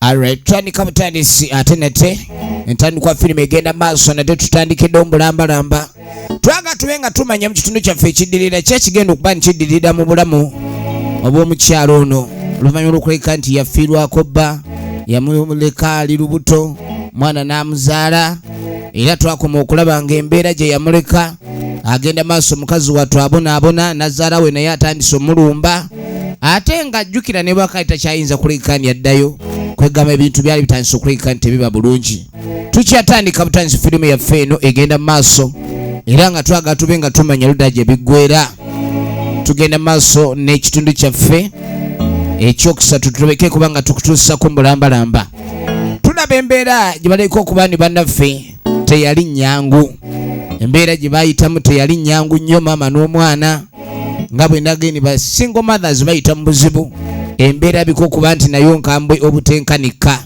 Alright, tutandika butandisi ate nate entandikwa firimu egenda maaso nate tutandikidde omulambalamba. Twaga tube nga tumanya mu kitundu kyaffe ekiddirira ki ekigenda okuba nkiddirira mu bulamu obw'omukyalo ono oluvannyuma lw'okuleka nti yafiirwako bba, yamuleka ali lubuto, mwana n'amuzaala, era twakoma okulaba ng'embeera gye yamuleka agenda maaso mukazi wattu abonaabona, nazaala we naye atandise omulumba ate ng'ajjukira ne bwakali takyayinza kuleka nti addayo kwegamba ebintu byali bitandise okuleka nti tebiba bulungi. Tukyatandika butandisi firimu yaffe eno egenda mu maaso era nga twagala tube nga tumanya ludda gye biggwera. Tugenda maaso n'ekitundu kyaffe ekyokusatu tulabeke kuba nga tukutuusako mulambalamba. Tulaba embeera gye baleka okuba ni bannaffe teyali nnyangu, embeera gye bayitamu teyali nnyangu nnyo, maama n'omwana nga bwe nageni ba single mothers bayita mu buzibu, embeera bika okuba nti nayo nkambwe obutenkanika.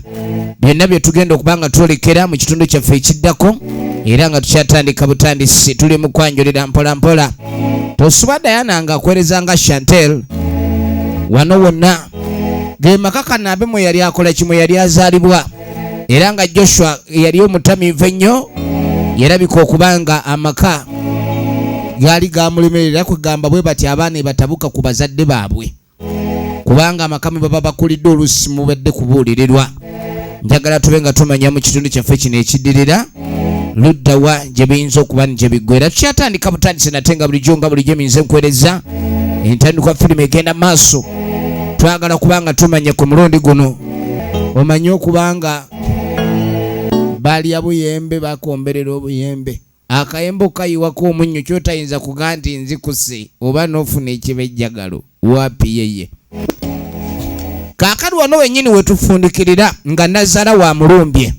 Byonna bye tugenda okuba nga twolekera mu kitundu kyaffe ekiddako era nga tukyatandika butandisi, tuli mu kwanjulira mpola mpola. Tosubwa Diana nga akuweereza nga Chantel wano wonna ge maka Kanaabe mwe yali akola kimwe yali azaalibwa, era nga Joshua yali omutamiivu ennyo yarabika okuba nga amaka gaali gamulemerera, kwegamba bwe bati abaana ebatabuka ku bazadde baabwe kubanga amaka mwe baba bakulidde oluusi mubadde kubuulirirwa. Njagala tube nga tumanya mu kitundu kyaffe kino ekiddirira ludda wa gye biyinza okuba ni gye biggwera. Tukyatandika butandisi nate nga bulijjo nga bulijjo emiinza enkuweereza entandikwa firimu egenda maaso. Twagala kuba nga tumanya ku mulundi guno omanye okuba nga balya buyembe, bakomberera obuyembe, akayembe okayiwako omunnyo kyotayinza kuga nti nzikuse oba n'ofuna ekibejjagalo wapi yeye. Kaakati wano wennyini wetufundikirira nga nazaala wa mulumbye.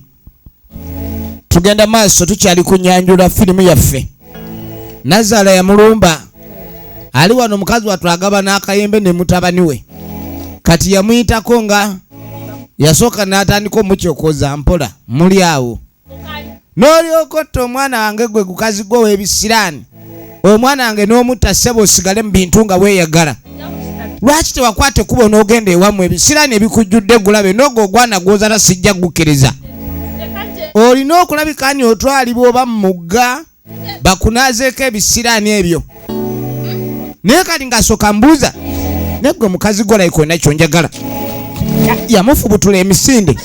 Tugenda maaso, tukyali ku nyanjula firimu yaffe. Nazaala yamulumba ali wano, omukazi wattu agaba n'akayembe ne mutabani we. Kati yamuyitako nga yasooka n'atandika omukyokoza mpola muli awo n'olyoka otta omwana wange gwe gukazi gwe ow'ebisiraani, omwana wange n'omutta ssebo, osigale mu bintu nga weeyagala. Lwaki tewakwata ekkubo n'ogenda ewammwe? Ebisiraani ebikujjudde gulabe n'ogwo ogwana gw'ozala sijja kugukkiriza. Olina okulabika ni otwalibwa oba mu mugga bakunaazeeko ebisiraani ebyo. Naye kati ng'asooka mbuuza naye gwe mukazi gwe olayika olina kyonjagala. Yamufubutula emisinde,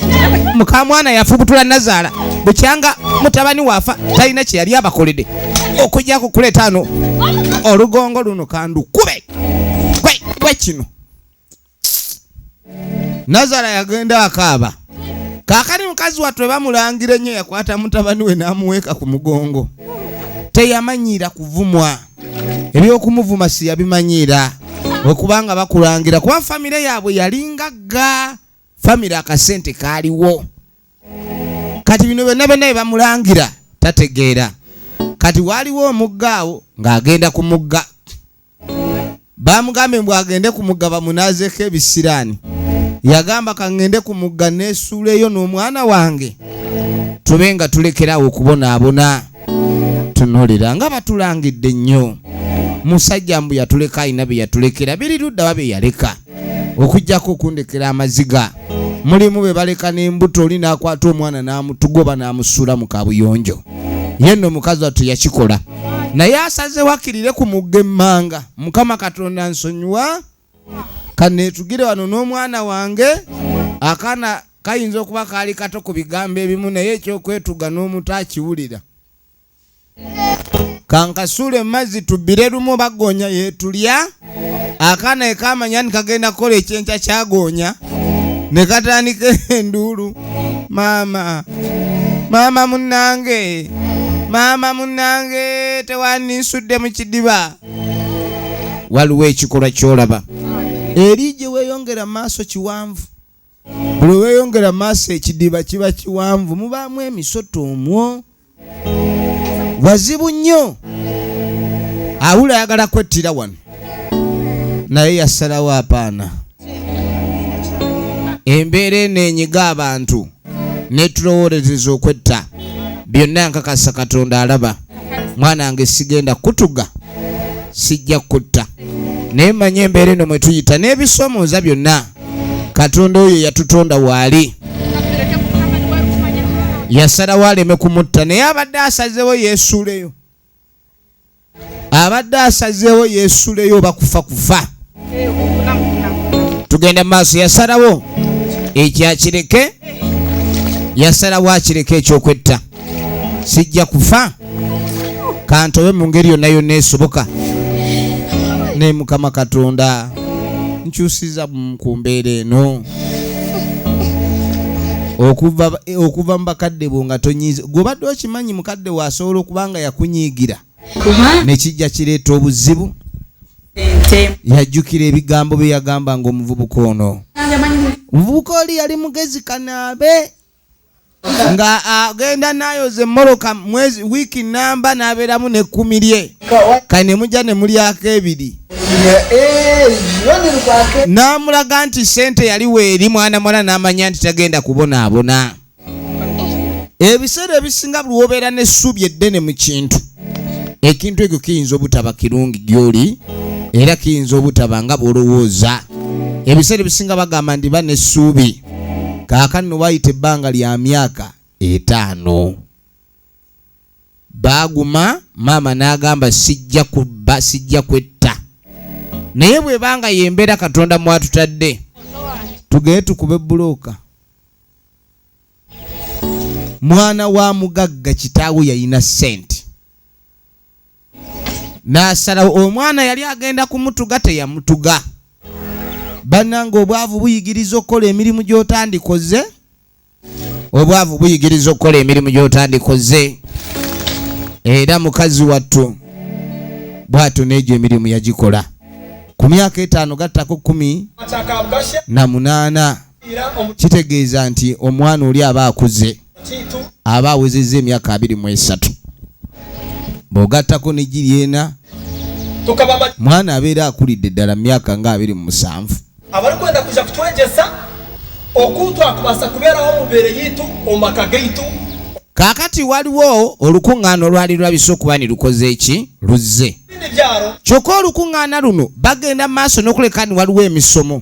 mukamwana yafubutula nazaala bukyanga mutabani waafa talina kye yali abakoledde okujjako kuleeta ano olugongo luno kandukube gwe gwe kino. Nazala yagenda akaaba. Kaakati mukazi wattu bamulangira ennyo, yakwata mutabani we n'amuweeka ku mugongo. Teyamanyiira kuvumwa, ebyokumuvuma si yabimanyiira okubanga bakulangira, kuba famire yaabwe yalinga gga famire, akasente kaaliwo. Kati bino byonna byonna bye bamulangira tategeera. Kati waaliwo omugga awo ng'agenda ku mugga, bamugambye mbu agende ku mugga bamunaazeeko ebisiraani. Yagamba kaŋŋende ku mugga neesuuleyo n'omwana wange tube nga tulekerawo okubonaabona. Tunuulira nga batulangidde nnyo. Musajja mbu yatuleka alina bye yatulekera, biri ludda wa bye yaleka okuggyako okundekera amaziga? Mulimu be baleka n'embuto, oli n'akwata omwana n'amutugoba n'amusuula mu kabuyonjo. Ye nno mukazi wattu yakikola, naye asazeewo akkirire ku mugga emmanga. Mukama Katonda nsonyiwa, kaneetugire wano n'omwana wange. Akaana kayinza okuba kaali kato ku bigambo ebimu, naye ekyokwetuga n'omuto akiwulira. Kankasuule mazzi tubbire lumu bagoonya yetulya. Akaana ekamanya nti kagenda kukola ekyenkya kyagoonya ne katandika enduulu, maama maama munnange, maama munnange, tewaninsudde mu kidiba. Waliwo ekikolwa ky'olaba eri gye weeyongera mu maaso kiwanvu, buli weeyongera mu maaso ekidiba kiba kiwanvu, mubaamu emisota omwo, wazibu nnyo. Awula ayagala kwettira wano, naye yasalawo apaana. Embeera eno enyiga abantu netulowoolezeza okwetta. Byonna nkakasa Katonda alaba. Mwana wange sigenda kutuga, sijja kutta, naye manye embeera eno mwe tuyita n'ebisomooza byonna, Katonda oyo yatutonda waali. Yasalawo aleme kumutta, naye abadde asazeewo yeesuuleyo, abadde asazeewo yeesuuleyo oba kufa kufa. Tugenda mu maaso. Yasalawo ekyakireke, yasalawo akireke ekyokwetta. Sijja kufa, kantobe mu ngeri yonna yonna esoboka, ne Mukama Katonda nkyusiza ku mbeera eno. Okuva mu bakadde bo nga tonyiiza, gw'obadde okimanyi mukadde we asobola okuba nga yakunyiigira ne kijja kireeta obuzibu. Yajjukira ebigambo bye yagamba nga omuvubuka ono, omuvubuka oli yali mugezi kanaabe nga agenda nayoza emmoloka mwezi wiiki namba n'abeeramu n'ekkumi lye kale ne mujja ne mulyako ebiri, n'amulaga nti sente yali weeri. Mwana mwana n'amanya nti tagenda kubonaabona. Ebiseera ebisinga buli wobeera n'essuubi eddene mu kintu, ekintu ekyo kiyinza obutaba kirungi gy'oli era kiyinza obutaba nga bw'olowooza. Ebiseera ebisinga bagamba nti ba n'essuubi. Kaakano wayita ebbanga lya myaka 50, baaguma. Maama n'agamba, "Sijja kubba, sijja kwetta, naye bw'ebanga yembeera Katonda mwatutadde, tugende tukube bulooka." Mwana wa mugagga, kitaawe yalina ssente, n'asalawo omwana yali agenda kumutuga, teyamutuga. Bannanga, obwavu buyigiriza okukola emirimu gy'otandikoze, obwavu buyigiriza okukola emirimu gy'otandikoze. Era mukazi wattu bw'atyo n'egyo emirimu yagikola ku myaka 50 gattako 18, kitegeeza nti omwana oli aba akuze, aba awezezza emyaka 23. Bw'ogattako ne giri ena, mwana abeera akulidde ddala mu myaka nga 27. Abarikwenda kuja kutwegyesa oku twakubaasa kubeeraho omu mbeere yitu omu maka gaitu. Kaakati waliwo olukuŋŋaana olwali lwabise okuba ni lukoze eki luzze. Ebindi byaro. Kyokka olukuŋŋaana luno bagenda mu maaso n'okuleka ni waliwo emisomo,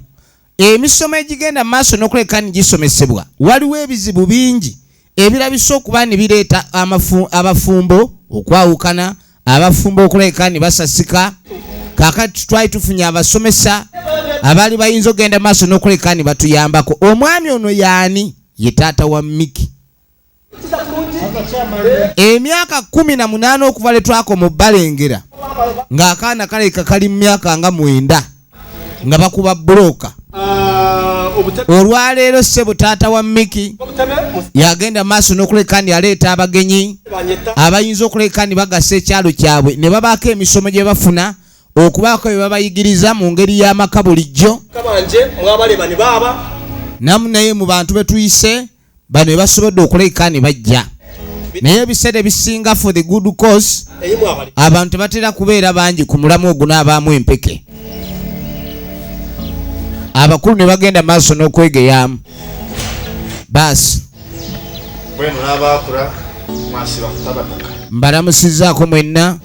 emisomo egigenda mu maaso n'okuleka ni gisomesebwa. Waliwo ebizibu bingi ebirabise okuba ni bireeta abafumbo okwawukana, abafumbo okuleka ni basasika. Kaakati twali tufunye abasomesa abaali bayinza okugenda mu maaso n'okuleka ni batuyambako. Omwami ono yaani ye taata wa Miki. Emyaka 18 okuva lwe twakoma obbalengera ng'akaana kaleka kali mu myaka nga 9 nga bakuba bulooka. Olwaleero ssebo taata wa Miki yagenda maaso n'okuleka ndi aleeta abagenyi abayinza okuleka ndi bagasa ekyalo kyabwe ne babaako emisomo gye bafuna okubaako bye babayigiriza mu ngeri y'amaka bulijjo. Kabanje mwabaleba ne baaba. Namu naye mu bantu be tuyise bano be basobodde okuleka ne bajja, naye ebiseera ebisinga for the good cause eyi mwabali. Abantu tebatera kubeera bangi ku mulamu ogunaabaamu empeke. Abakulu ne bagenda maaso n'okwegeyaamu baasi. Mbwenu n'abaakura mwasiba kutabataka. Mbalamusizzaako mwenna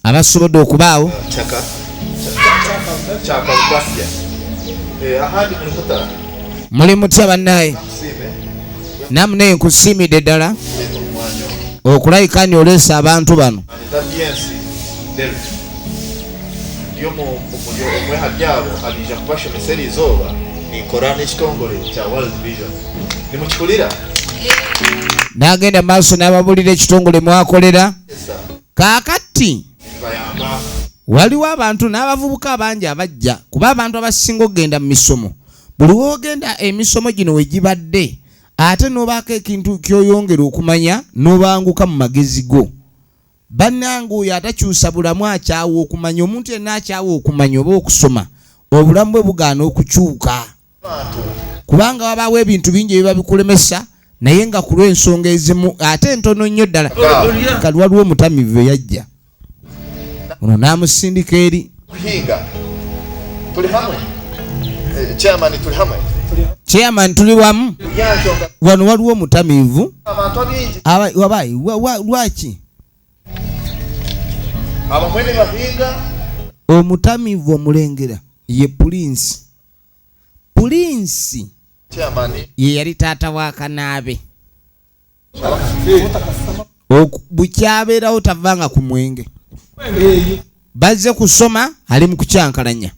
abasobodde okubaawo. Kyaka kyaka bubasya. Eh, ahandi muli kutara. Muli mutya bannaye? Kusiime. Namu naye nkusiimidde ddala Leeta omwanya ono. okulayika ni oleesa abantu bano. Anita Byensi Delta. Ndi omuri omwe ha byabo abiija kubashomesa eri izooba, ninkora n'ekitongore kya World Vision. Nimukikurira? N'agenda maaso n'ababulira ekitongole mwakolera. Esa Kaakati nibayamba waliwo abantu n'abavubuka abangi abajja, kuba abantu abasinga okugenda mu misomo, buli woogenda emisomo gino we gibadde ate n'obaako ekintu ky'oyongera okumanya n'obanguka mu magezi go. Bannange, oyo atakyusa bulamu akyawa okumanya. Omuntu yenna akyawa okumanya oba okusoma, obulamu bwe bugaana okukyuka, abantu kubanga wabaawo ebintu bingi ebiba bikulemesa, naye nga ku lw'ensonga ezimu ate entono nnyo ddala. Kali waliwo omutamivu eyajja ono n'amusindika eri. Kuhinga tuli hamwe. Eh, chairman, tuli hamwe. Chairman, tuli wamu. Byansonga Wano waliwo omutamiivu. Abantu abingi Wabayi lwaki abamwe ne bahinga. Omutamiivu omulengera ye Pulinsi, Pulinsi. Chairman. Ye yali taata wa Kanaabe. Bukyabeerawo tavanga ku mwenge. Bazze kusoma, ali mu kukyankalanya.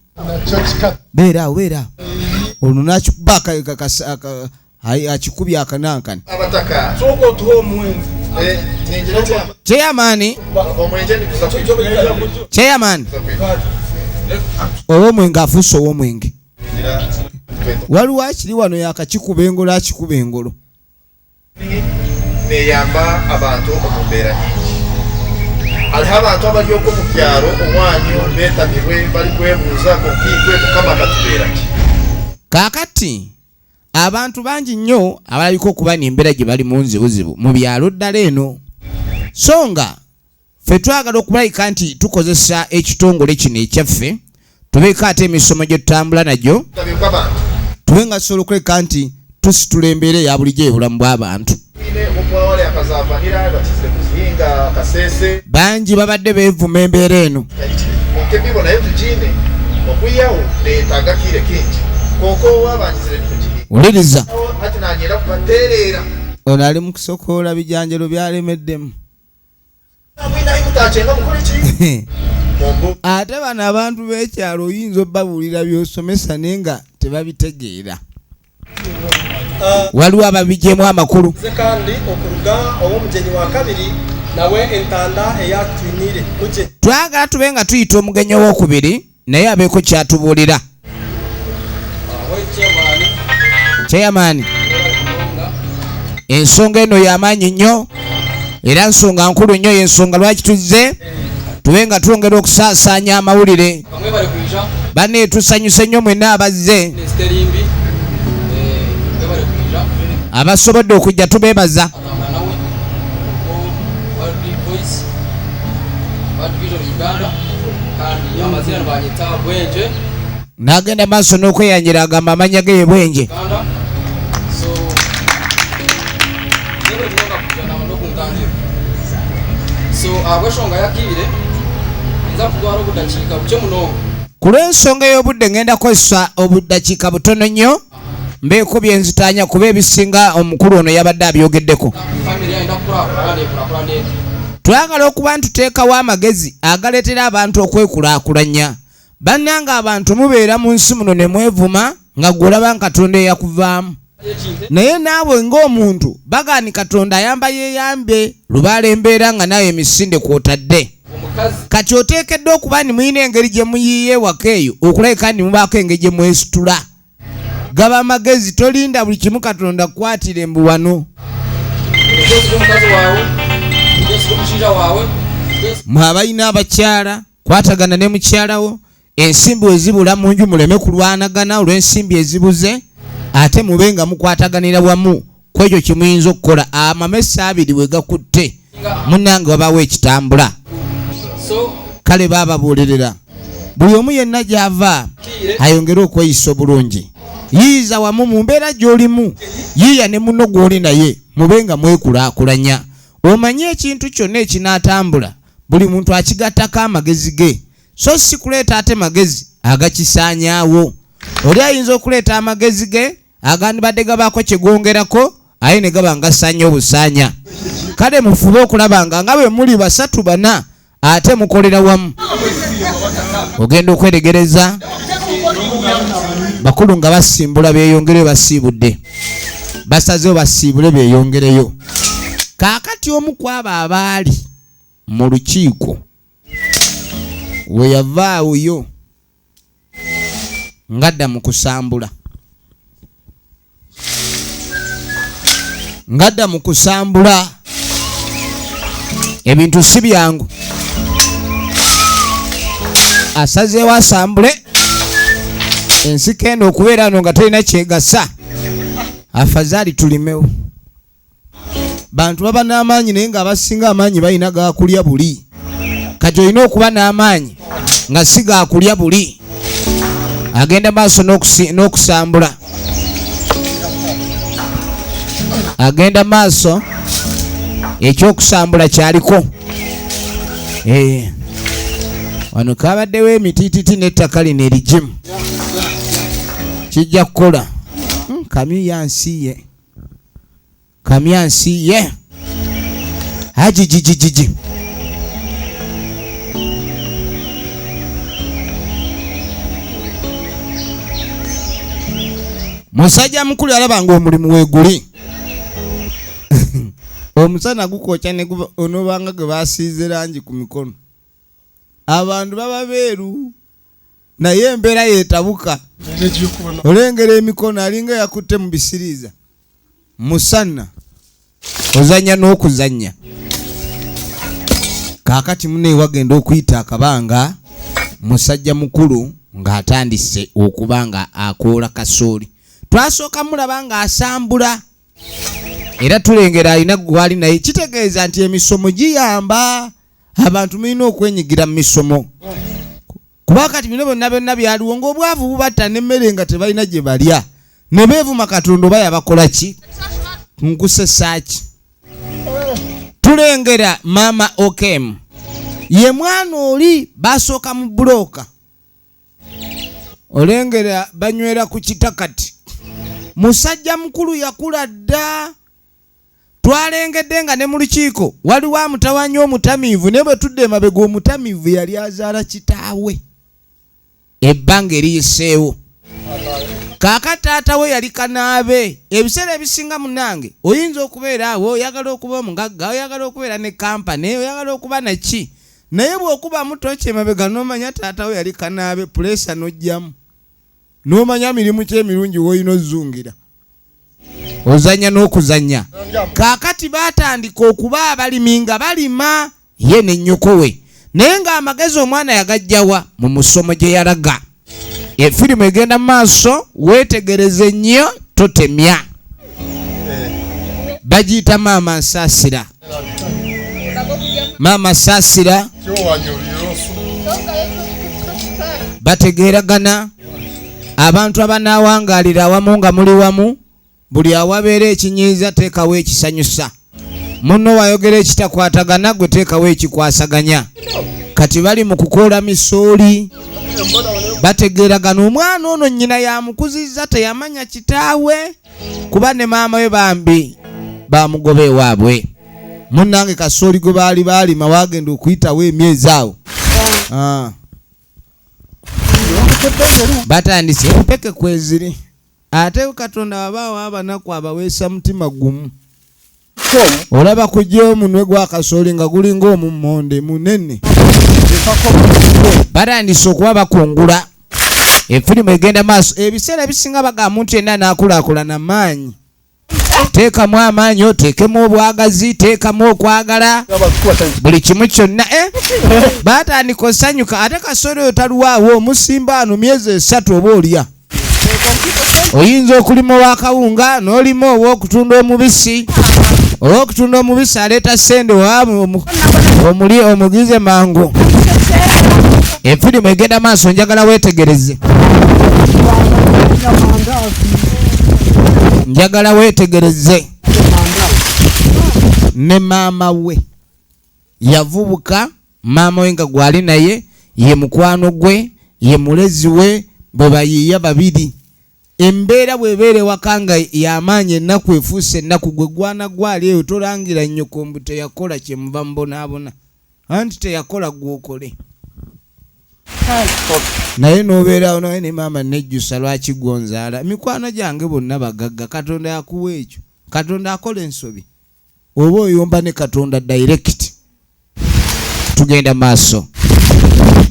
Beeraawo, beeraawo. Ono n'akikuba akikubye akanankani. Abataka. Sooka otuhe omwenzi. Eh, ningira kyama. Chairman. Omwenje niguza kwitwa. Chairman. Ow'omwenge afuuse ow'omwenge. Waliwo akiri wano yakakikuba engolo, akikuba engolo. Neyamba abantu omu mbeera nyingi. Hariho abantu abari okwo omu byaro omwanyu betamirwe bari kwebuuza konka itwe Mukama akatubeera ki? Kaakati abantu bangi nnyo abalabika okuba n'embeera gye bali mu nzibuzibu mu byalo ddala eno, so nga ffe twagala okubalabika nti tukozesa ekitongole kino ekyaffe, tubeeko ate emisomo gye tutambula nagyo, Tabirwa abantu. tube nga tusobola okuleka nti tusitula embeera eya bulijjo ey'obulamu bw'abantu. Twine okwawale akazavanira bakize kuzihinga kasese. Bangi babadde beevuma embeera eno. Konka ebibo nayo tugiine okwihaho neetaaga kiire kingi konka owabangizire tugihinga. Wuliriza. Hati nanyenda kubatereera. Ono ali mu kusokoola bijanjalo byalemeddemu. Mwine ahi mutaakyenga mukore ki? Mumbu. Ate bano abantu b'ekyalo oyinza obbabuulira by'osomesa naye nga tebabitegeera. Waliwo ababigyemu amakulu. Nze kandi okuruga ow'omugyenyi wa kabiri nawe entanda eyatwiniire mugye. Twagala tube nga tuyita omugenyi owokubiri naye abeeko kyatubuulira. Chairman, ensonga eno y'amaanyi nnyo era nsonga nkulu nnyo, y'ensonga lwaki tuzze tube nga twongera okusaasaanya amawulire. Bamwe bari kwija. Banne, tusanyuse nnyo mwenna abazze. Minisiteri mbi bamwe bari kwija. Abasobodde okujja tubeebaza. Atambula nawe ko World Voice, World Vision Uganda, kandi amazina banyita Bwenje. N'agenda maaso n'okweyanjira, agamba amanya ge ye Bwenje. Uganda. So neburi munonga kuja nawe nokuntangira. So ahabw'enshonga y'akaire nza kutwara obudakiika bukye munonga. Ku lw'ensonga ey'obudde ngenda kukozesa obudakiika butono nnyo mbeeko byenzitaanya, kuba ebisinga omukulu ono yabadde abyogeddeko. Family yayenda kukurakurana nekurakurana eti. Twagala okuba ntuteekawo amagezi agaleetera abantu okwekulaakulanya. Bannanga, abantu mubeera mu nsi muno ne mwevuma nga gw'olaba nga Katonda eyakuvaamu, naye naawe ng'omuntu bagaani Katonda ayamba yeeyambe lubaala embeera nga naawe emisinde kw'otadde. Omukazi. Kati oteekeddwa okuba ni mulina engeri gye muyiiya ewaka eyo okulabika nti mubaako engeri gye mwesitula. Gaba amagezi, tolinda buli kimu Katonda kukwatire mbu wano. Okwesiga omukazi wawe, okwesiga omushaija wawe. Mwe abalina abakyala, kwatagana ne mukyalawo. Ensimbi wezibula mu nju muleme kulwanagana olw'ensimbi ezibuze, ate mube nga mukwataganira wamu ku ekyo kyemuyinza okukola. Amamese abiri we gakutte, munnange, wabaawo ekitambula. So Kale baababuulirira buli omu yenna gy'ava ayongere okweyisa obulungi. Yiiza wamu mu mbeera gy'olimu, yiiya ne munno gw'oli naye, mube nga mwekulaakulanya. Omanye ekintu kyonna ekinaatambula buli muntu akigattako amagezi ge, so si kuleeta ate magezi agakisaanyaawo. Oli ayinza okuleeta amagezi ge agandibadde gabaako kye gwongerako, aye ne gaba nga gasaanya obusaanya. Kale mufube okulaba nga bwe muli basatu bana ate mukolera wamu. Ogenda okweregereza bakulu nga basimbula beeyongereyo, basiibudde, basazeewo basiibule beeyongereyo. Kaakati omu ku abo abaali mu lukiiko we yavaawoyo ngadda mu kusambula, ngadda mu kusambula ebintu si byangu. Asazeewo asambule ensiko eno okubeera no nga terina kyegasa, afazaali tulimewo. Bantu baba n'amaanyi naye ng'abasinga amaanyi balina gakulya buli. Kati olina okuba n'amaanyi nga si gakulya buli. Agenda maaso n'okusambula, agenda maaso ekyokusambula kyaliko. Wano kabaddewo emitiititi n'ettaka lino erigimu kijja kukola. Kamyu yansiye, kamyansi ye. Ajijijijiji. Musajja mukulu alaba ng'omulimu weeguli. Omusana gukwokya ne guba onoobanga gwe basiize langi ku mikono. Abantu baba beeru naye embeera yeetabuka. Olengera emikono alinga eyakutte mu bisiriiza. Musana ozannya n'okuzannya. Kaakati munne wagenda okuyita akabanga musajja mukulu ng'atandise okuba nga akoola kasooli. Twasooka mulaba ng'asambula era tulengera alina gwali naye, kitegeeza nti emisomo giyamba abantu, mulina okwenyigira mu misomo kuba kati bino byonna byonna byaliwo ng'obwavu bubatta n'emmere nga tebalina gye balya ne beevuma Katonda oba yabakola ki nkusesaaki. Tulengera maama Okem ye mwana oli basooka mu bulooka, olengera banywera ku kitakati. Musajja mukulu yakula dda, twalengedde nga ne mu lukiiko waliwo amutawanya omutamiivu, naye bwe tudda emabega omutamiivu yali azaala kitaawe ebbanga eriyiseewo. Kaaka taata we yali kanaabe. Ebiseera ebisinga munange oyinza okubeera awo oyagala okuba omugagga, oyagala okubeera ne kampani, oyagala okuba naki, naye bw'okubamu toki emabega n'omanya taata we yali kanaabe, puleesa n'ojjamu n'omanya mirimu ki emirungi w'olina ozungira, ozannya n'okuzannya. Kaakati baatandika okuba abalimi nga balima ye ne nnyoko we, naye ng'amagezi omwana yagajjawa mu musomo gye yalaga. Efirimu egenda mu maaso, weetegereze nnyo totemya. Bagiyita Maama Nsaasira. Maama Saasira bategeeragana abantu abanaawangalira awamu nga muli wamu, buli awabeera ekinyiiza teekawo ekisanyusa, munno wayogera ekitakwatagana gwe teekawo ekikwasaganya. Kati bali mu kukoola misooli, bategeeragana. Omwana ono nnyina yamukuzizza, teyamanya kitaawe kuba ne maama we bambi bamugoba ewaabwe. Munnange kasooli gwe baali baalima waagenda okuyitawo emyezi awo batandise empeke kweziri. Ate Katonda wabaawo abanaku abaweesa mutima gumu, olaba kujja omunwe gw'akasooli nga gulinga omummonde munene. Batandise okuba bakungula. Efirimu egenda maaso. Ebiseera ebisinga bagamba muntu yenna n'akulaakulana maanyi, teekamu amaanyi, oteekemu obwagazi, teekamu okwagala, buli kimu kyonna. Batandika osanyuka. Ate kasooli oyo taluwaawo, omusimba ano myezi 3 oba olya. Oyinza okulima ow'akawunga n'olima ow'okutunda omubisi. Ow'okutunda omubisi aleeta ssente omuli omugize mangu. Efirimu egenda maaso, njagala weetegereze, njagala weetegereze. Ne maama we yavubuka, maama we nga gwali naye ye mukwano gwe, ye mulezi we, bwe bayiiya babiri. Embeera bw'ebeera ewaka nga y'amaanyi, ennaku efuuse ennaku, gwe gwana gwali eyo tolangira nnyoko mbu teyakola, kyemuva mubonaabona, anti teyakola gw'okole naye n'obeerawo naye ne maama nejjusa lwaki gwonzaala, mikwano gyange bonna bagagga. Katonda yakuwa ekyo. Katonda akola ensobi oba oyomba ne Katonda direct. Tugenda maaso.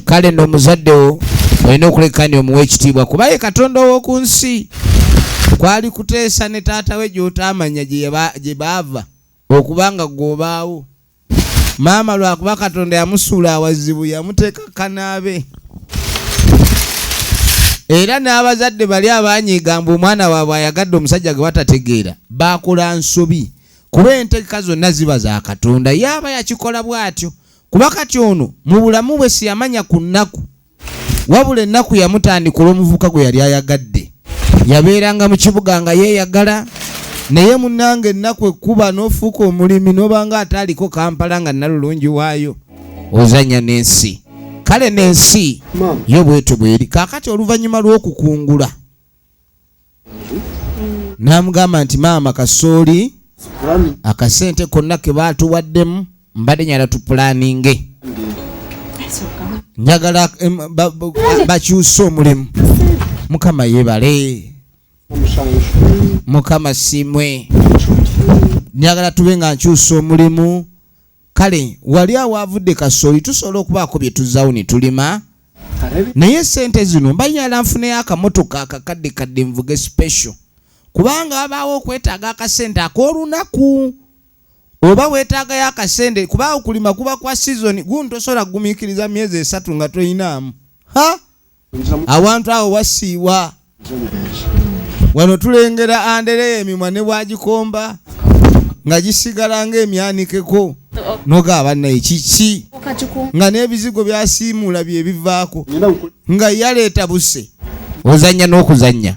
Kale nno omuzadde wo olina okuleka ni omuwa ekitiibwa kuba ye Katonda ow'oku nsi. Kwali kuteesa ne taata we gy'otaamanya gye baava okubanga gw'obaawo. Maama lwakuba Katonda yamusuula awazibu, yamuteeka kanaabe. Era n'abazadde bali abanyiiga mbu omwana waabwe ayagadde omusajja gwe batategeera, baakola nsobi, kuba entegeka zonna ziba za Katonda. Yaaba yakikola bw'atyo kuba kati ono mu bulamu bwe siyamanya ku nnaku, wabula ennaku yamutandika olw'omuvubuka gwe yali ayagadde. Yabeeranga mu kibuga nga yeeyagala, naye munnange ennaku ekkuba n'ofuuka omulimi n'obanga ate aliko Kampala nga nalulungi waayo ozannya n'ensi. Kale n'ensi yo bwetyo bweri. Kaakati oluvannyuma lw'okukungula n'amugamba nti maama kasooli akasente konna ke baatuwaddemu. Mbadde nyala tupulaninge, njagala bakyuse omulimu. Mukama yebale, Mukama simwe. Njagala tube nga nkyusa omulimu. Kale wali awo avudde kasooli, tusobola okubaako bye tuzaawo ne tulima, naye sente zino mbanyala nfuneyo akamotoka akakadde kadde nvuge special, kubanga wabaawo okwetaaga akasente ak'olunaku oba weetaagayo akasente, kuba okulima kuba kwa season. Gundi tosobola kugumiikiriza myezi 3 nga toyinaamu. Ha, awantu awo wasiiwa. Wano tulengera Andereya emimwa ne bwagikomba nga gisigala ng'emyanikeko, nogaba naye kiki nga n'ebizigo byasiimuula bye bivaako nga yaleeta buse ozannya n'okuzannya.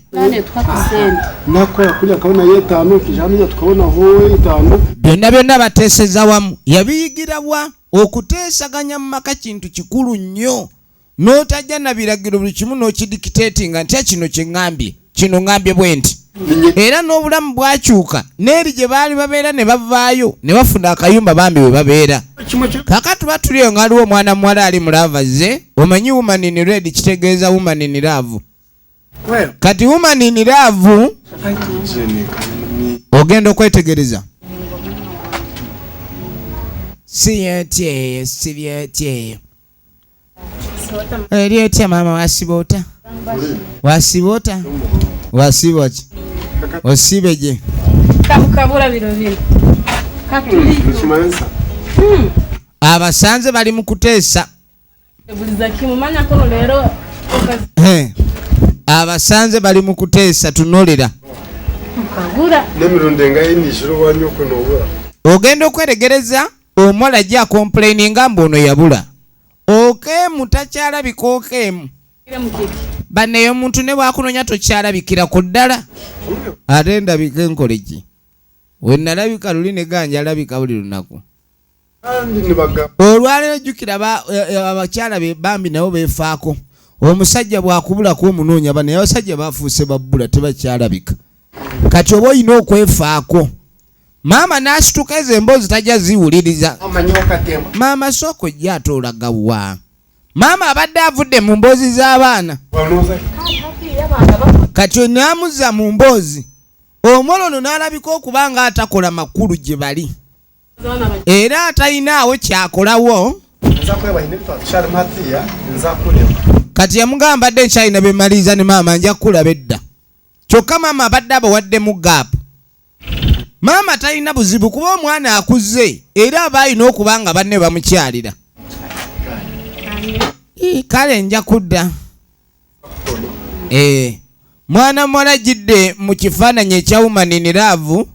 Nakora kuriya akabona yetanu kijana tukabona wowe 5. Byonna byonna bateeseza wamu. Yabiyigira bwa okuteesaganya mu maka kintu kikulu nnyo, n'otajja na biragiro, buli kimu n'okidictatinga nti kino kye ŋŋambye, kino ŋŋambye bwe nti, era n'obulamu bwakyuka n'eri gye baali babeera ne bavaayo ne bafuna akayumba bambi we babeera. Kaakati tuba tuliyo nga waliwo omwana muwala ali mu love ze. Omanyi woman in red kitegeeza woman in love. Kati woman in love ogenda okwetegereza si yetyeyo, si byetyeyo eri etya. Maama, wasiba ota? Wasiba ota? Wasiba ki? Osibe gye. Kabukabura biro bino katuli. Abasanze bali mu kuteesa. Buliza kimumanya kono leero. Abasanze bali mu kuteesa, tunolera. Ukabura. N'emirundi engaye nijoro wanyoko nobura. Ogenda okweregereza omuwala ajja acomplaininga mbu ono yabula, okeemu takyalabika, okeemu banneyo omuntu ne bwakunonya tokyalabikira ku ddala. Ate ndabika enkole ki? We nalabika luli ne ganja alabika buli lunaku. Kandi nibaga. Olwaleero jjukira abakyala be bambi nabo beefaako. Omusajja bw'akubulako omunoonya, banaye abasajja bafuuse babbula, tebakyalabika. Kati oba olina okwefaako. Maama n'asituka, ezo emboozi tajja ziwuliriza. Maama, sooka ojja, ate olagawa? Maama abadde avudde mu mboozi z'abaana, kati n'amuzza mu mboozi. Omwolo ono n'alabika okuba nga atakola makulu gye bali, era atalinaawo kyakolawo. Nza kureba hine twatusharimu hatiya nza kureba. Kati yamugamba, mbadde nkyalina bemaliriza ne maama, nja kukulaba edda. Kyokka maama abadde abawaddemu gap. Maama talina buzibu kuba omwana akuze, era aba alina okuba nga banne bamukyalira. Ii, kale nja kudda. Mwana muwala jidde mu kifaananyi ekya woman in love,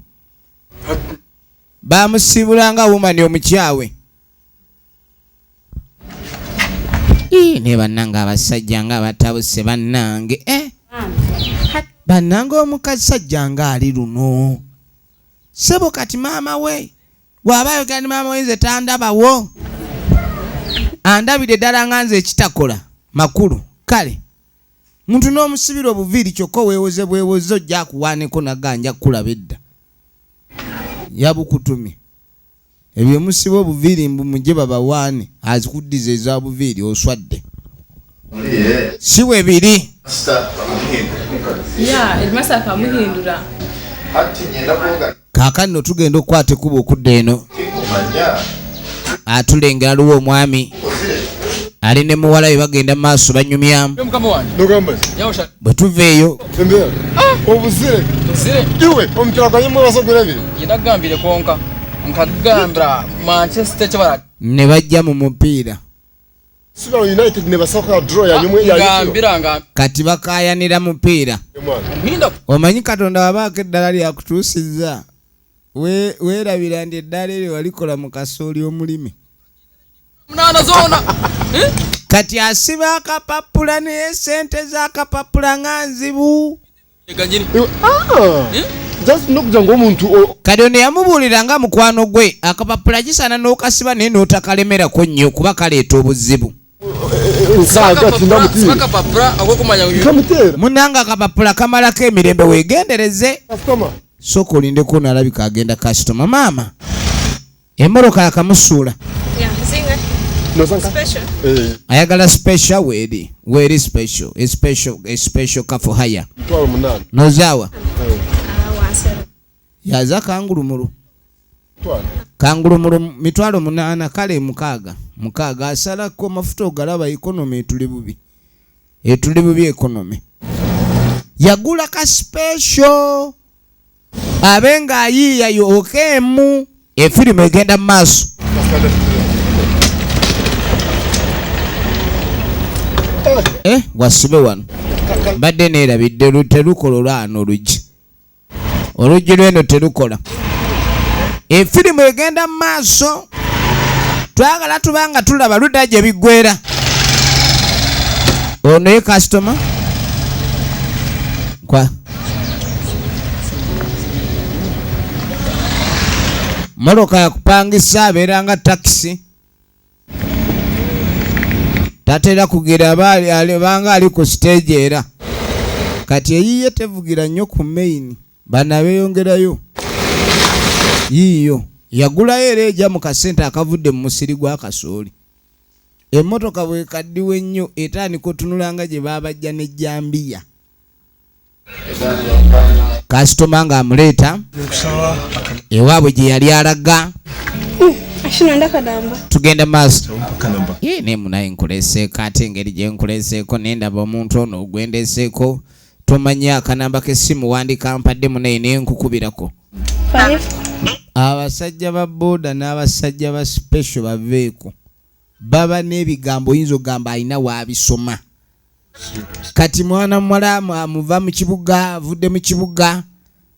bamusiibula nga woman omukyawe. Ii, ne bannange abasajja nga batabuse bannange. Bannange, omukasajja nga ali luno sebo. Kati maama we bw'aba ayogera ne maama we, nze tandabawo, andabire ddala nga nze ekitakola makulu. Kale muntu n'omusibira obuviiri, kyokka oweewoze bwewoze ojja akuwaaneko naganja kukulaba edda yabukutumye. Ebyo musiba obuviiri mbu mujje babawaane, azikuddiza eza buviiri, oswadde. Si bwe biri. Ya erimasa akamuhindura. Hati nyenda kuvuga. Kaakano nno tugenda okukwata ekkubo okudda eno. Tikumanya. Atulengera luwa omwami ali ne muwala we bagenda mu maaso banyumyamu. Mukama wange. Nogamba. Nyawusha. Bwe tuva eyo, Embera obuzire. Tuzire. Iwe omupira gwanye mwebaza gurabire. Yenda kugambire konka nkagambira Manchester kyebara. Ne bajja mu mupiira. Super United nebasaka draw ya nyumwe ya. Ngambira nga Kati bakaayanira mupiira. Mwana. mpinda. Omanyi Katonda wabaako eddala lyakutuusizza, weerabira nti eddala eryo walikola mu kasooli omulime. 8 zona. Eh? Kati asiba akapapula, naye sente z'akapapula nga nzibu. Ganyini. Iwe, ah just nokugira ngo omuntu Kati ono yamubuulira nga mukwano gwe, akapapula kisaana n'okasiba naye n'otakalemerako nnyo kuba kaleeta obuzibu. Nsaga ati ndamutira. Akapapula akokumanya ngu Kamutera. Munanga akapapula kamalako emirembe, weegendereze. Customer. Sooka olindeko, nalabika agenda kasitoma. Maama. Emmotoka yakamusuula. Ayagala special weeri weeri special a special a special car for hire. Nozaawa yaza kangulumulu kangulumulu 800,000 kale 6 6 asalako amafuta ogalaba economy etuli bubi etuli bubi economy. Yagula ka special abe ng'ayiiya yokeemu. Efirimu egenda mu maaso. Wasibe wano mbadde neerabidde terukola olwano oluggi oluggi lweno terukola. Efirimu egenda mu maaso twagala tubanga tulaba ludda gye biggwera. Ono ye kasitoma kwa mmotoka yakupangisa abeera nga takisi tatera kugira banga ali ku stage era kati eyiye tevugira nnyo ku main bana beeyongerayo yiiyo yagulayo era ejja mu kasente akavudde mu musiri gwa kasooli. Emmotoka bwekaddiwa ennyo etandika otunulanga gye baabajja n'ejjambiya. Kasitoma ng'amuleeta ewaabwe gye yali alaga. Tugenda maaso. Ye naye nkuleseeko ate engeri gye nkuleseeko nendaba omuntu ono ogwendeseeko tomanya akanamba k'essimu wandika mpadde munaye naye nkukubirako. Abasajja ba boda n'abasajja ba special baveeko baba n'ebigambo oyinza okugamba alina waabisoma. Kati mwana muwala amuva mu kibuga avudde mu kibuga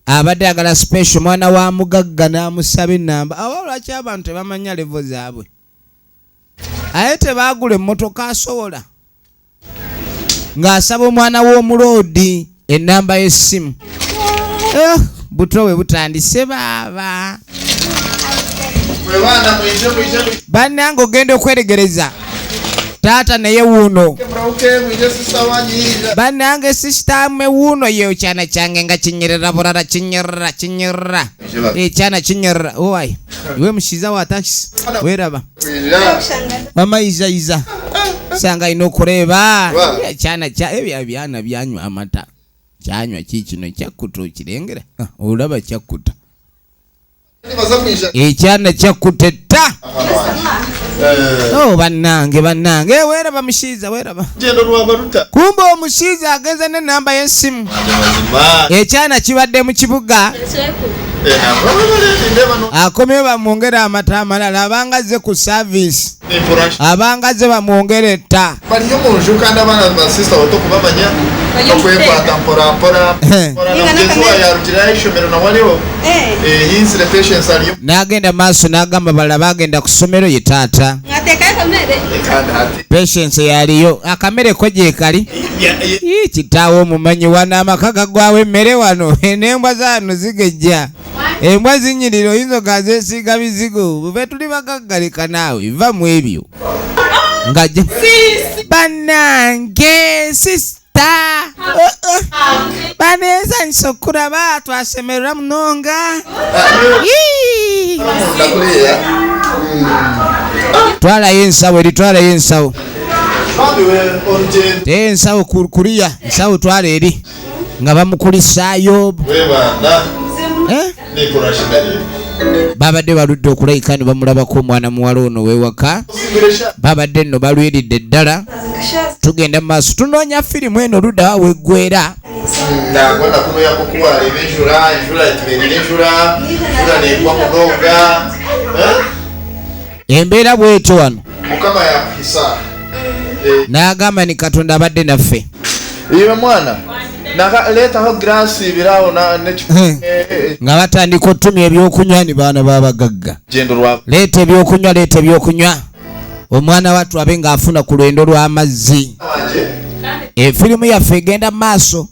abadde ayagala special mwana wa mugagga n'amusaba ennamba. Awo lwaki abantu tebamanya level zaabwe? Aye tebaagula emmotoka asobola ng'asaba omwana w'omuloodi ennamba y'essimu. Buto bwe butandise baaba. Bannange ogenda okweregereza taata naye wuuno. Bannange sisitamu wuuno ye ekyana kyange nga kinyerera bulala kinyerera kinyerera ekyana kinyerera. Owai iwe mushiza wa takisi weeraba mama iza iza sanga alina okureeba ekyana kya ebyo byana byanywa amata kyanywa kikino kyakkuta okirengera olaba kyakkuta ekyana kyakkuta etta. Oh bannange bannange weeraba mushiiza weeraba kumbe omushiiza agenze n'ennamba y'essimu. Ekyana kibadde mu kibuga akomyewo bamwongere amata amalala abanga azze ku service abanga azze bamwongere etta. Bariyo mu nju kandi abaana ba sister bato kubamanya okwekwata mpora mpora mugenzi wawe yarugirayo ishomero nawe ariho yinsire patience ariyo. N'agenda maaso n'agamba balala bagenda ku ssomero ye taata Patience yaliyo akamere ko gye kali. Kitaawe omumanyi wano amaka gagwawo emmere wano n'embwa zaano zigejja embwa zinyirira oyinza ogazeesiiga bizigo bwe tuli bagaggaleka naawe va mu ebyo nga bannange sisita baneesanyusa okulaba twasemerera munonga. Twalayo ensawo eri twalayo ensawo ensawo kuliya ensawo twala eri nga bamukulisaayo. Babadde baludde okulayika ne bamulabako omwana muwala ono wewaka babadde nno balwiridde ddala. Tugenda mu maaso tunoonya firimu eno ludda weggwera. Embeera bwetyo wano n'agamba ni Katonda abadde naffe. Iwe mwana leetaho girasi ibirawo nga batandika otumya ebyokunywa ni baana b'abagagga. Leeta ebyokunywa leeta ebyokunywa omwana wattu abe ng'afuna ku lwendo lw'amazzi. Efirimu yaffe egenda mu maaso.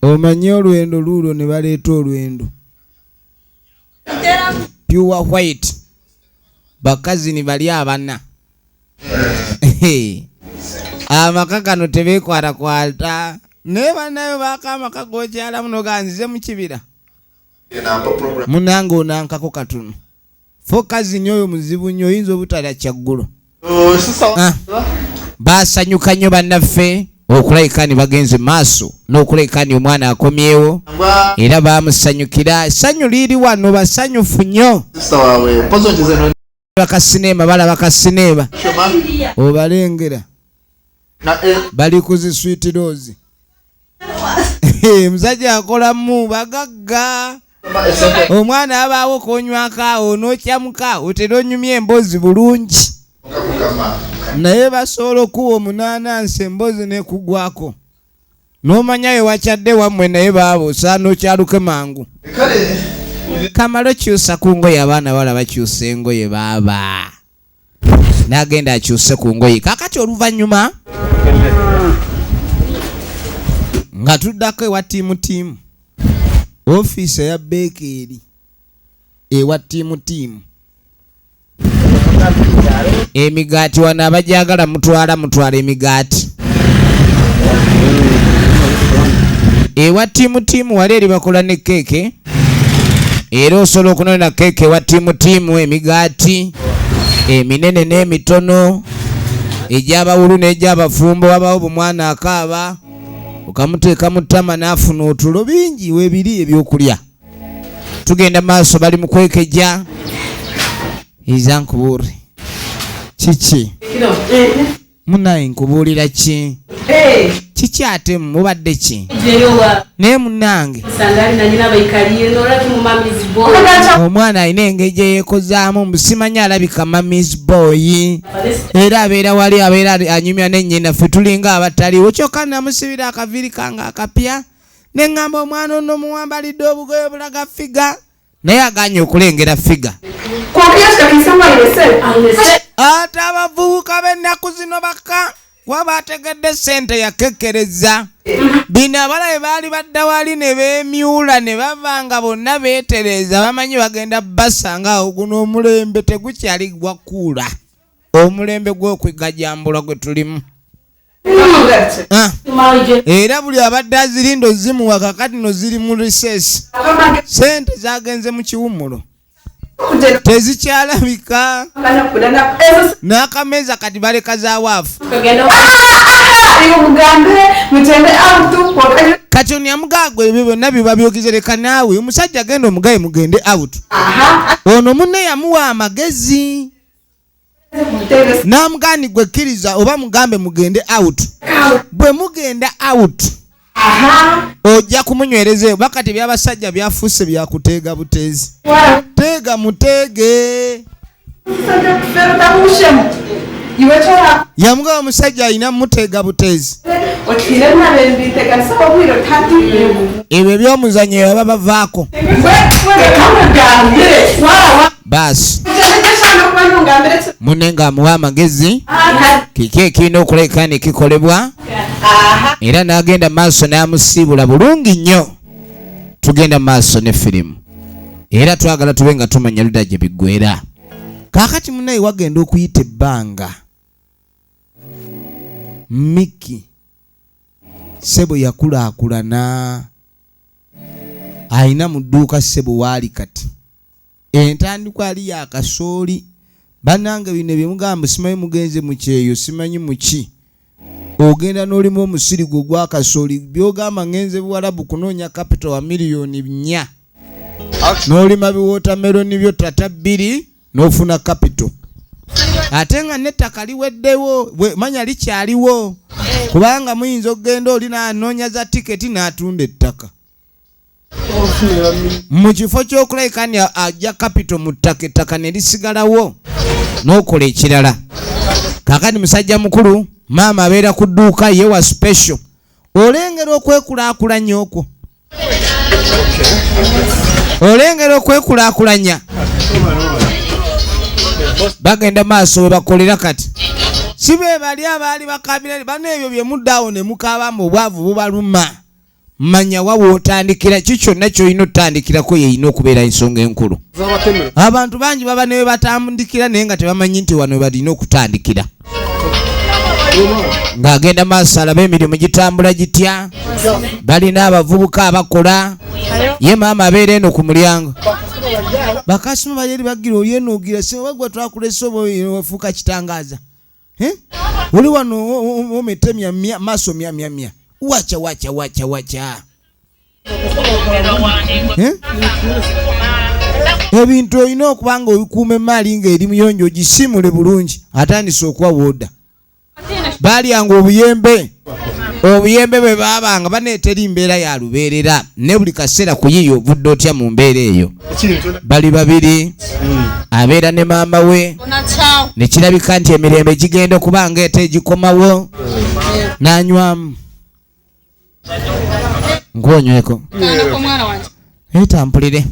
Omanye olwendo luulwo ne baleeta olwendo pure white bakazi ni bali abana. Amaka gano tebeekwatakwata naye bannayo baako amaka g'okyala muno ganzize mu kibira. Munange onankako katono. Fokazi nnyo oyo muzibu nnyo oyinza obutalya kyaggulo. Ah. Basanyuka nnyo bannaffe okulabika ni bagenze maaso n'okulabika ni omwana akomyewo era bamusanyukira essanyu liri wano basanyufu nnyo. Bakasineema balaba kasineema obalengera bali ku zi sweet rose. Omusajja akolamu bagagga omwana abaawo konywako awo n'okyamuka otera onyumya emboozi bulungi naye basobola okuwa omunaanansi emboozi nekugwako n'omanya we wakyadde wammwe naye baaba osaana okyaluke mangu kamalo kyusa ku ngoye abaana bala bakyusa engoye baaba n'agenda akyuse ku ngoye kakati oluvannyuma nga tuddako ewa tiimu tiimu ofiisi eya beekeeri ewa tiimu tiimu emigaati wano abajagala mutwala mutwala emigaati ewa tiimu tiimu wali eri bakola ne keeke era osobola okunona keeke ewa tiimu tiimu emigaati eminene n'emitono egy'abawulu n'egy'abafumbo wabawo bumwana akaaba okamuteeka mu ttama n'afuna otulo bingi webiri ebyokulya tugenda maaso bali mu kwekejja iza nkubuure kiki munaye nkubuulira ki kiki ate mubadde ki naye munange omwana alina engeri gye yeekozaamu mbu simanyi alabika mamis boy era abeera wali abeera anyumya ne nnyina ffe tulinga abataliwo kyokka namusibira akaviiri kange akapya ne ŋŋamba omwana ono muwambalidde obugoye obulaga figa naye aganye okulengera figa ate abavubuka b'ennaku zino baka kuba bategedde ssente yakekkereza bino abalabe baali badda wali ne beemyula ne bava nga bonna beetereeza bamanyi bagenda basanga awo guno omulembe tegukyali gwakuula omulembe gw'okwegajambula gwe tulimu. Ah. Era buli abadde azirinda ozimuwa kakati no ziri mu recess sente zagenze mu kiwummulo tezikyalabika n'akameeza kati baleka za waafu kati ono yamugagwa ebyo byonna biba byogeze leka naawe omusajja genda omugaye mugende out ono munne yamuwa amagezi n'amugaani gwe kkiriza oba mugambe mugende out bwe mugenda out ojja kumunywereza oba kati ebyabasajja byafuuse byakuteega buteezi teega muteege yamugaba omusajja alina muteega buteezi ebyo ebyomuzanyo baba bavaako baasi munne ng'amuwa amagezi kiki ekirina okuleka ne kikolebwa era n'agenda maaso n'amusiibula bulungi nnyo tugenda maaso ne firimu era twagala tube nga tumanya ludda gye biggwera kaakati munnaye wagenda okuyita ebbanga Mickey ssebo yakulaakulana alina mu dduuka ssebo waali kati entandikwa ali ya kasooli banange bino byemugamba simanyi mugenze mu kyeyo simanyi muki ogenda n'olima omusiri gwo gwa kasooli byogamba ngenze buwalabu kunoonya kapito wa miliyoni 4 n'olima biwootameroni byo tata bbiri n'ofuna kapito ate nga n'ettaka liweddewo manya likyaliwo kubanga muyinza okugenda oli n'anoonya za tiketi n'atunda ettaka mu kifo ky'okulabika ni ajja kapito mu ttaka ettaka ne lisigalawo n'okola ekirala kaakati musajja mukulu maama abeera ku dduuka ye wa special olengera okwekulaakulanya okwo olengera okwekulaakulanya bagenda maaso we bakolera kati si be bali abaali bakabira bano ebyo bye muddaawo ne mukaaba mu obwavu bubaluma manya wa wootandikira ki kyonna ky'olina otandikirako yeyina okubeera ensonga enkulu abantu bangi baba ne we batandikira naye nga tebamanyi nti wano we balina okutandikira. Ng'agenda maaso alaba emirimu gitambula gitya. Balina abavubuka abakola. Ye maama abeera eno ku mulyango. Bakasitoma bali eri bagira oli eno ogira sema bagwa twakulese oba wafuuka kitangaza. Eh? Oli wano omete mya mya maaso mya mya mya. Wacha wacha wacha wacha. Eh? Ebintu olina okuba nga obikuuma emaali ng'eri muyonjo ogisimule bulungi. Atandise okuwa wooda. Baalyanga obuyembe. Obuyembe bwe baabanga baneetera mbeera ya lubeerera ne buli kaseera kuyiiya ovudde otya mu mbeera eyo. Bali babiri abeera ne maama we ne kirabika nti emirembe gigenda okuba nga ete egikomawo n'anywamu. Nkuonyweko. Etampulire.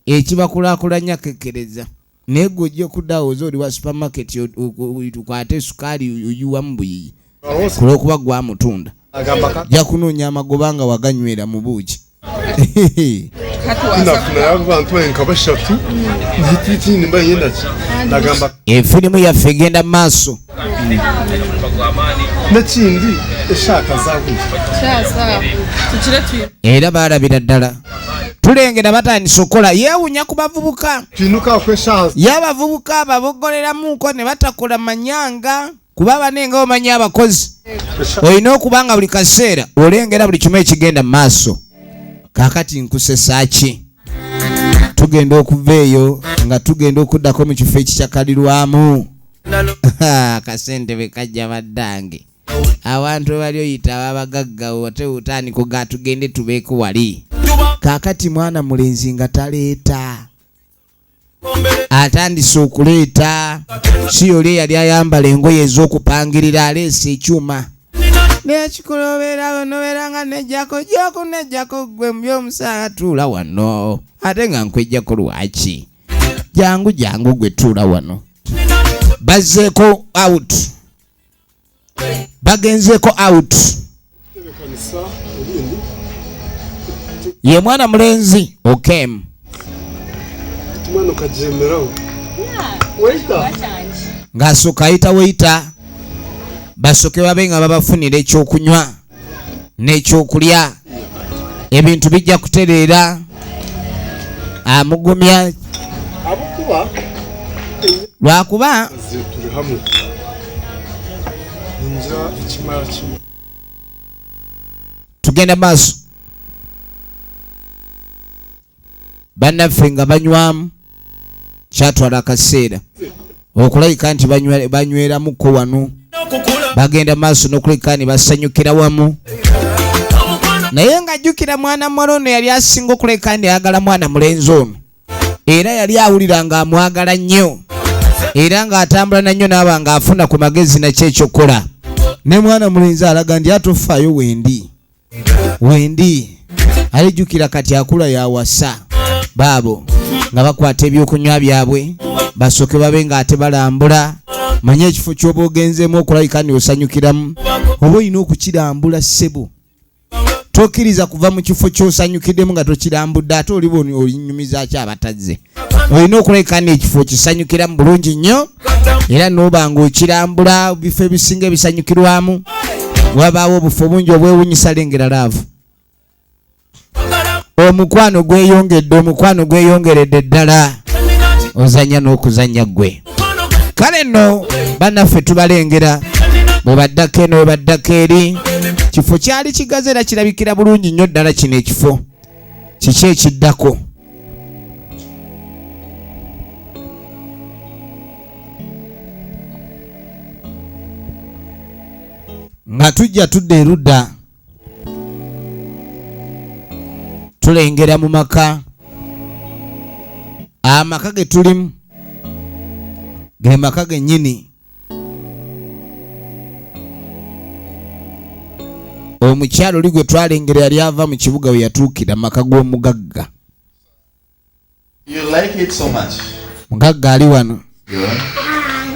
Ekibakulaakulanya kekkereza. Naye gwe ojja okudda oze oli wa supermarket tukwate sukaali oyiwamu buyiyi kulwokuba gwamutunda. Ojja kunoonya amagoba nga waganywera mu buugi. Efirimu yaffe egenda mu maaso. Era baalabira ddala. Tulengera batandise okukola yeewunya ku bavubuka. Ye abavubuka ababoggoleramuko ne batakola manyanga kuba banenga omanyi abakozi. Olina okuba nga buli kaseera olengera buli kimu ekigenda mu maaso. Kaakati nkusesa ki? Tugenda okuva eyo nga tugenda okuddako mu kifo ekikyakalirwamu. Akasente bwe kajja baddange. Abantu we bali oyita abagagga ate otandika ogaa tugende tubeeko wali. Kaakati mwana mulenzi nga taleeta. Atandise okuleeta si oli eyali ayambala engoye ez'okupangirira aleese ekyuma. N'ekikula obeerawo nobeera nga nejjako jjako nejjako ggwe mu by'omusaala tuula wano ate nga nkwejjako lwaki? Jangu jangu gwe tuula wano. Bazzeeko out. Bagenzeeko out. Ye mwana mulenzi Okem. Ng'asooka ayita waiter basooke babe nga babafunira ekyokunywa n'ekyokulya. Ebintu bijja kutereera. Amugumya lwakuba tugenda maaso bannaffe nga banywamu kyatwala akaseera okulabika nti banyweramuko wano bagenda maaso n'okulabika ne basanyukira wamu naye ng'ajjukira mwana muwala ono yali asinga okulabika nti ayagala mwana mulenzi ono era yali awulira ng'amwagala nnyo era ng'atambula na nnyo n'aba ng'afuna ku magezi nakyo ekyokukola ne mwana mulenzi alaga nti atofaayo wendi wendi alijjukira kati akula yawasa baabo nga bakwata ebyokunywa byabwe basooke babe ng'ate balambula manye ekifo ky'oba ogenzeemu okulabika nti osanyukiramu oba olina okukirambula ssebo tokkiriza kuva mu kifo ky'osanyukiddemu nga tokirambudde ate oliba olinyumiza ki abatazze olina okulabika nti ekifo kisanyukiramu bulungi nnyo era n'oba ng'okirambula bifo ebisinga ebisanyukirwamu wabaawo obufo bungi obwewunyisa lengera love omukwano gweyongedde omukwano gweyongeredde ddala ozanya n'okuzanya ggwe kale nno bannaffe tubalengera bwe baddako eno bwe baddako eri kifo kyali kigazi era kirabikira bulungi nnyo ddala kino ekifo kiki ekiddako nga tujja tudda erudda tulengera mu maka amaka ge tulimu ge maka gennyini omukyalo oli gwe twalengera yali ava mu kibuga we yatuukira maka g'omugagga. You like it so much. Mugagga ali wano. Good.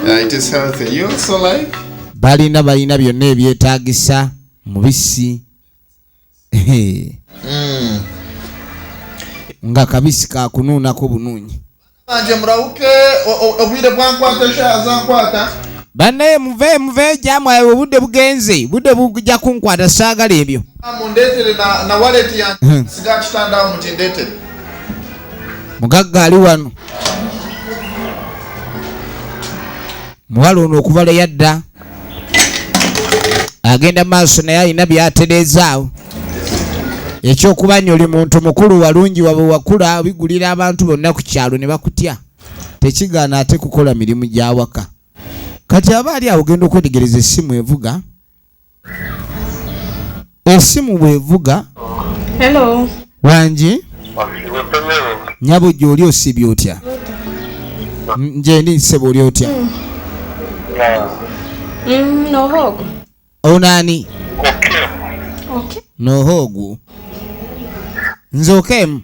Yeah, it is healthy. You also like? Balina balina byonna ebyetaagisa mubisi nga kabisi kakunuunako bunuunyi. Manje murauke obwire bwankwata eshaha zankwata. Bannaye muve muve gyamwe, obudde bugenze, budde bujja kunkwata, saagala ebyo. Mundeetere na wallet yange, siga kitandawo mugindeetere. Mugagga ali wano, muwala ono okuva lwe yadda agenda maaso, naye alina byatereezaawo. Ekyokuba nti oli muntu mukulu walungi wabwe wakula bigulira abantu bonna ku kyalo ne bakutya, tekigaana ate kukola mirimu gy'awaka. Kati aba ali awo, ogenda okwetegereza essimu evuga, essimu bw'evuga. Hello. Wangi nyabo, gy'oli osibye otya? Nje ndi ssebo, oli otya? Nohogo. Onaani? Okay. Noho ogwo nze okeemu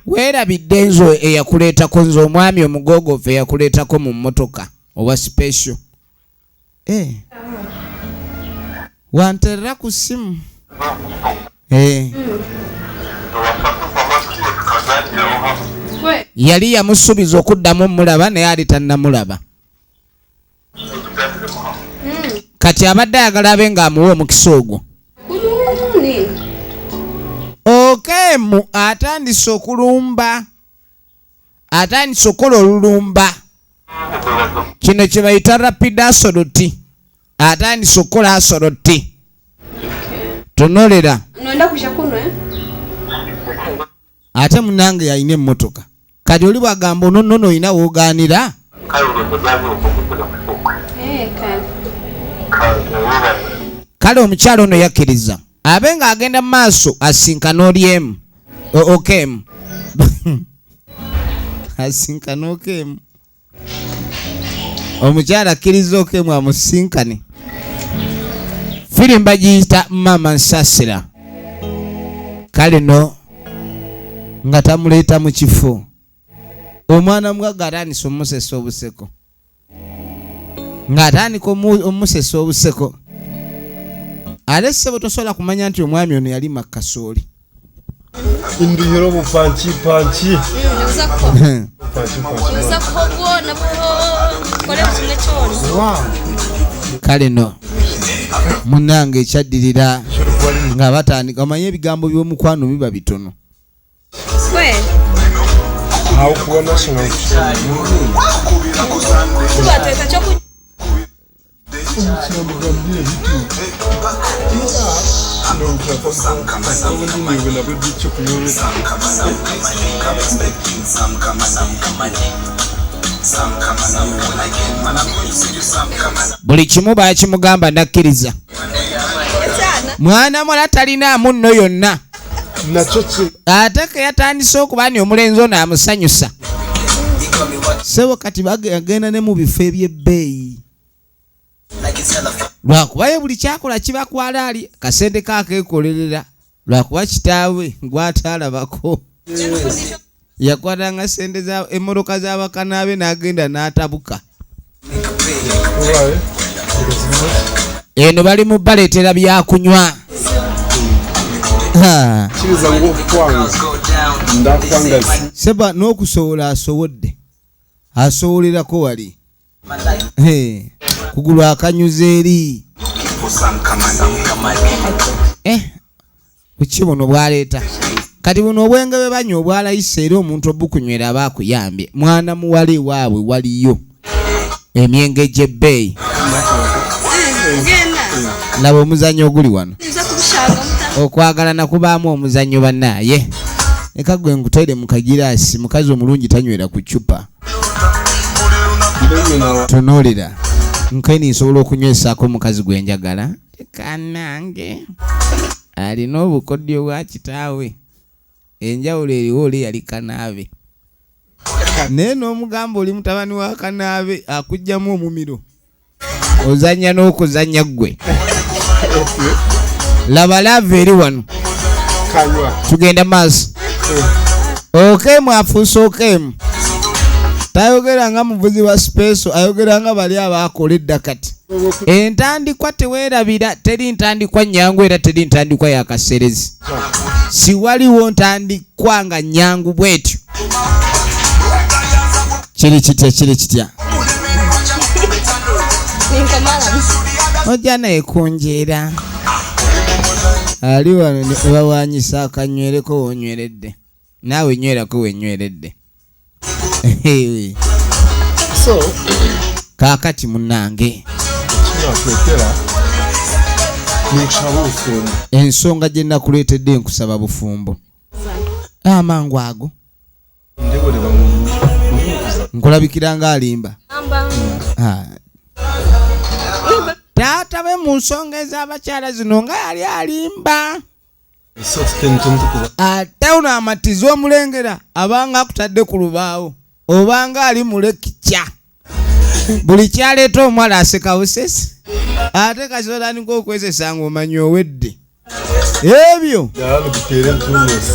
weerabidde nze eyakuleetako, nze omwami omugoogofu eyakuleetako mu mmotoka owa special. Eh. Wanterera ku ssimu. Eh. We. Yali yamusuubiza okuddamu omulaba, naye ali tannamulaba. Kati abadde ayagala abe ng'amuwa omukisa ogwo. Kuluni. Okeemu atandise okulumba, atandise okukola olulumba, kino kye bayita rapid assault. Atandise okukola assault, tonolera. Noenda kuja kuno eh? Ate munange yalina emmotoka. Kati oli bwagamba ono nnono olina woogaanira. Eh, kale. Kale omukyalo ono yakkiriza abe ng'agenda mu maaso asinkana olyemu okeemu, asinkana okeemu. Omukyala akkiriza okeemu amusinkane. Firimu bagiyita Mama Nsasira. Kale no nga tamuleeta mu kifo, omwana mugagga atandise omusesa obuseko, ng'atandika omusesa obuseko. Ate ssebo tosobola kumanya nti omwami ono yali makasooli. Induhiro bupanchi panchi. Nibuza ko Panchi panchi. Nibuza ko bwo nabwo kore kimwe cyona. Wow. Kale no munange ekyaddirira nga batandika, omanye ebigambo by'omukwano biba bitono. We. Aho kuba national. Tubateka cyo ku Sinamugambye bitu. Ubundi nibona byo kunyura. Buli kimu bakimugamba nakkiriza. Cyana. Mwana muwala talinaamu nno yonna. Nakyo ki? Ate ke yatandise okuba ni omulenzi ono amusanyusa, sebo kati agenda ne mu bifo ebyebbeeyi, lwakuba ye buli kyakola kiba kwalaali kasente kakeekolerera, lwakuba kitaawe gwataalabako yakwatanga sente za emmotoka z'abakanaabe n'agenda n'atabuka. Ubaye. Eno bali mu baleetera byakunywa. Ha. Kiriza ngo kwanga. Ndakwanga. Seba n'okusowola asowodde, asowolerako wali. He, kugulu akanyuza eri. Eh, buki buno bwaleeta kati buno obwenge bwe banywa obwalayisa, era omuntu obukunywera aba akuyambye. Mwana muwala ewaabwe waliyo emyenge gy'ebbeeyi. Genda. Laba omuzannyo oguli wano. Nibuza kubushanga muta. Okwagalana kubaamu omuzannyo bannaaye. Eka gwe nkutere mu kagiraasi, mukazi omulungi tanywera ku ccupa. Tunuulira nkeni nsobola okunywesaako omukazi gwe njagala. Kanange alina obukodyo bwa kitaawe, enjawulo eriwo oli yali kanaabe, naye n'omugamba oli mutabani wa kanaabe akuggyamu omumiro, ozannya n'okuzannya ggwe. Laba love eri wano. Kanywa. Tugenda maaso. Okeemu afuuse okeemu, tayogera nga muvuzi wa special, ayogera nga bali abakola edda. Kati entandikwa teweerabira, teri ntandikwa nyangu era teri ntandikwa yakaserezi. Siwaliwo ntandikwa nga nyangu bwetyo. Kiri kitya, kiri kitya? Ninkamara. Ojja naye kunjeera. Ali wano ne bawanyisa akanywereko wonyweredde. Naawe nywerako wenyweredde. So kaakati munnange. Kinakuletera ninkusaba obufumbo. Ensonga gye nakuleetedde nkusaba bufumbo. Amangu ago. Ndebole bamu. Nkulabikira ng'alimba. Amba. Ah. Taata be mu nsonga ez'abakyala zino nga yali alimba. So tutentukuba. Ate ono amatiza omulengera abanga akutadde ku lubaawo obanga ali mu lekikya. Buli kyaleeta omuwala aseka busesi. Ate kasita otandika okwesesa ng'omanyi owedde. Ebyo. Yalo kutere entunnunsi.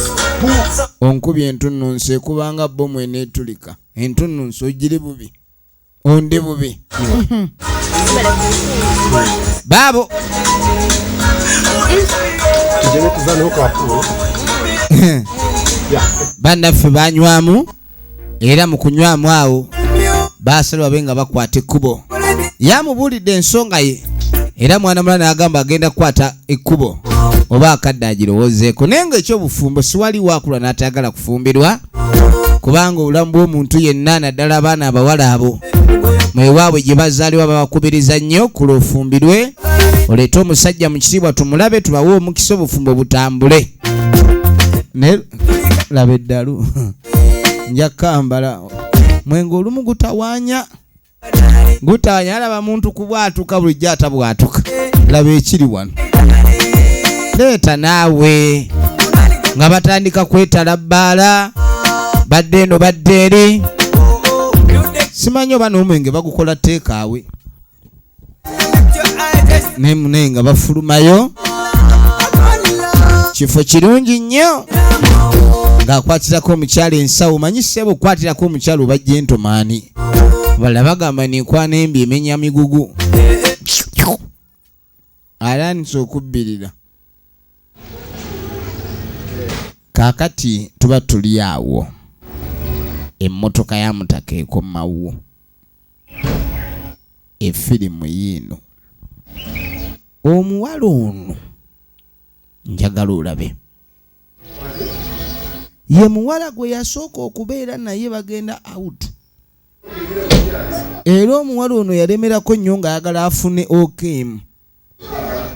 Onkubye entunnunsi ekubanga bbomu eneetulika. Entunnunsi ogiri bubi. Ondi bubi. Baabo. Tugende tuzaneho kapulo. Bannaffe banywamu era mu kunywamu awo baasala babe nga bakwata ekkubo. Yamubuulidde ensonga ye era mwana mulala n'agamba agenda kukwata ekkubo oba akadde agirowoozeeko. Naye ng'ekyobufumbo siwali waakula n'atayagala kufumbirwa kubanga obulamu bw'omuntu yenna naddala abaana abawala abo mwewaabwe gye bazaalibwa babakubiriza nnyo kula ofumbirwe oleete omusajja mu kitiibwa tumulabe tubawe omukisa obufumbo butambule. Naye laba eddalu nja kambala mwenge olumu gutawaanya gutawaanya alaba muntu kubwatuka bulijjo atabwatuka. Laba ekiri wano leeta naawe nga batandika kwetala bbaala badde eno badde eri. Simanyi oba n'omwenge bagukola teekaawe naye nga bafulumayo. Kifo kirungi nnyo ng'akwatirako omukyala ensawo. Manyi ssebo okwatirako omukyala oba gentleman. Balala bagamba nenkwana embi emenya migugu. Alandise okubbirira. Kaakati tuba tuli awo emmotoka ya mutaka ekomawo. Efirimu yiino. Omuwala ono njagala olabe. Ye muwala gwe yasooka okubeera naye bagenda out. Era omuwala ono yalemerako nnyo ng'ayagala afune OKM.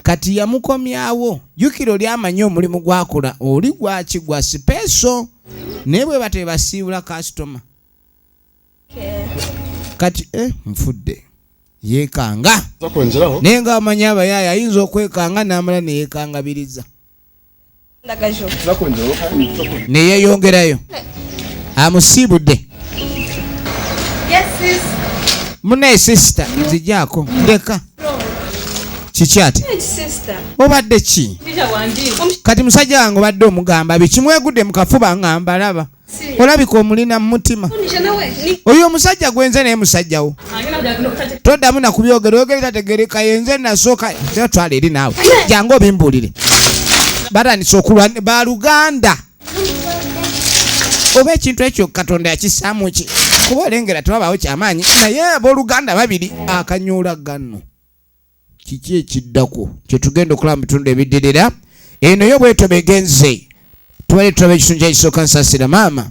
Kati yamukomyawo. Jjukira oli amanyi omulimu gw'akola oli gwaki gwa sipeeso naye bwe batebasiibula kasitoma. Kati nfudde yeekanga. Naye ng'amanyi abayaaye ayinza okwekanga n'amala ne yeekangabiriza. Ne yeeyongerayo. Amusiibudde. Munnaye sister nzigyako ndeka. Kiki ate? Obadde ki? Kati musajja wange obadde omugamba biki mwegudde mu kafuba ngamba laba. Olabika omulina mu mutima. Oyo omusajja gwenze naye musajja wo. Toddamu na kubyogera oyogera tategereka yenze nasooka twala eri naawe. Jangu obimbuulire. Batandise okulwana baluganda. Oba ekintu ekyo Katonda yakissaamu ki? Kuba olengera tewabaawo kyamaanyi naye abooluganda babiri akanyoolagano. Kiki ekiddako kye tugenda okulaba mu bitundu ebiddirira. Eno yo bwetyo begenze. Tubale tulaba ekitundu kyekisooka. Nsaasira maama.